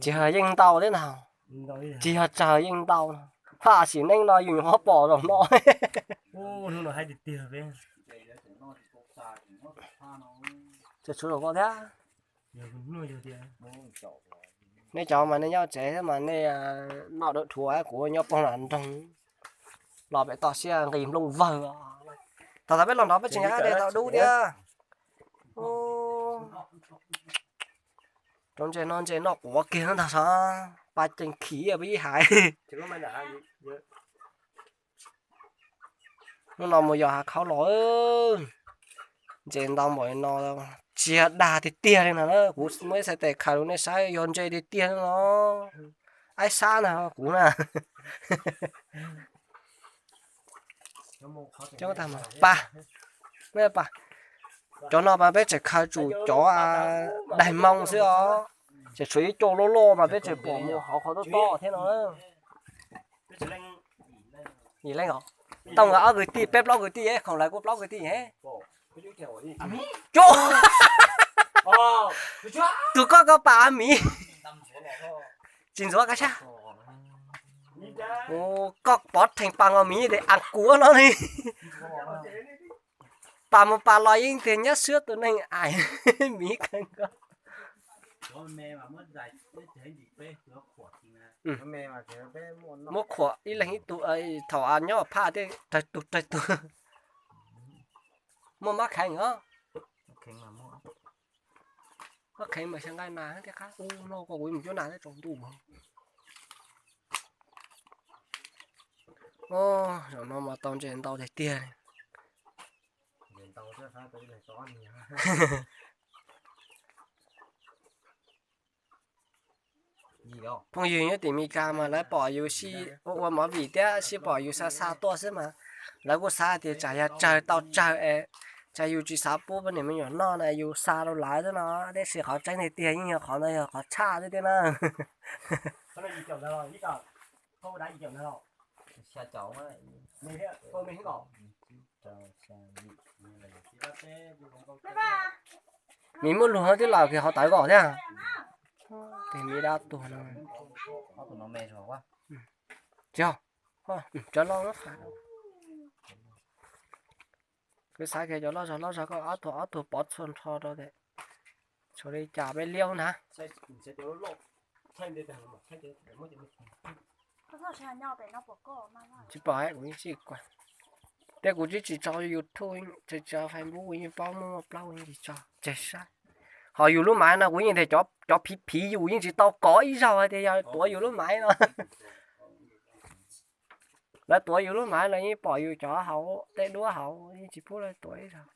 Tsis yog yeej ntau thiab ntag. Tsis yog tsawg, yeej ntau no. Phaj sim neej no yus nyuam qhuav pom zaum no. Tseem tshuav zaum ko thiab. Nej cov mas nej nyob tsev thiab mas nej noj dawb dhuav, kuv nyob poob nram nroog, los pem toj siab nqis nplooj vawg. Thaum thaum peb los nrog peb tseem nyob de tau dub thiab. Rau ntses no ntses noj quav kiag ntag sav, pa cees khiv peb ib hais. Hnub no mus yos hav khaub los, ntses ntau npaum no, tsis yog dag tiag tiag li no na, kuv muab ib txhais tes khaws rau nej saib, yog ntses tiag tiag li no. Aib sab ntag kuv na. Pa, cov no mas peb tseem khaws tsum cov daig moo xwb os, tseem tshuav ib co loj loj mas peb tseem pom mus hauv qhov tob tob thiab no. Yim leej os, Tooj nkawd ob kwv tij, peb plaub kwv tij, khoom lawv kuj plaub kwv tij. Tus koj koj pam miv, tsis ntxuav koj sab. Koj pov rhees pas nkaus miv tias as kuv no li. Pas mus pas los yeej tias nyab xwab tus neeg ais miv kawg nkaus. Muab khuam ib leeg ib tug, thaum nyob phaj thiaj raws tug raws tug. Muaj mab kheev os. Mab kheev mas xyov nqaij nas thiab qab ub no ko kuv mus cuab nas thiab tsaus ntuj. Zaum no mas tau ntses ntau tiag tiag. Phooj ywg nyob tim Meskas mas lawv pom yus sib ua ua movie thiab sib pom yus xa xa tuaj xwb mas lawv kuj xav tias tsam yog tsawg tau tsawg es tsam yus tsis xav pub poj niam me nyuam noj na, yus xa rau lawv xwb no. Tiam sis qhov tseeb tiag tiag yeej yog qhov ntawd yog qhov tshaj xwb thiab na. Miv muaj lug twb los kiag qhov tawv kom thiab. Tes miv dab tuag no. Tsis yog, cov loj, kuv xav kiag cov loj zog loj zog ko ob tug ob tug pov txhua nrho rau tes. Tshuav li cas peb liab na. Tsis pom kuv yeej tsis kuaj. Tej kuv twb tsis tso YouTube, tsis tso Facebook, kuv yeej paub muaj plaub kuv yeej tsis tso tseg saib. Ho yus lub maiv no kuv yeej tias cov phiv phiv yus yeej tsis tau kov ib zaug hais tias yog tuav yus lub maiv no. Lawv tuav yus lub maiv los yeej pom yus cov hauv tej duab hauv, yeej tsis pub lawv tuav ib zaug.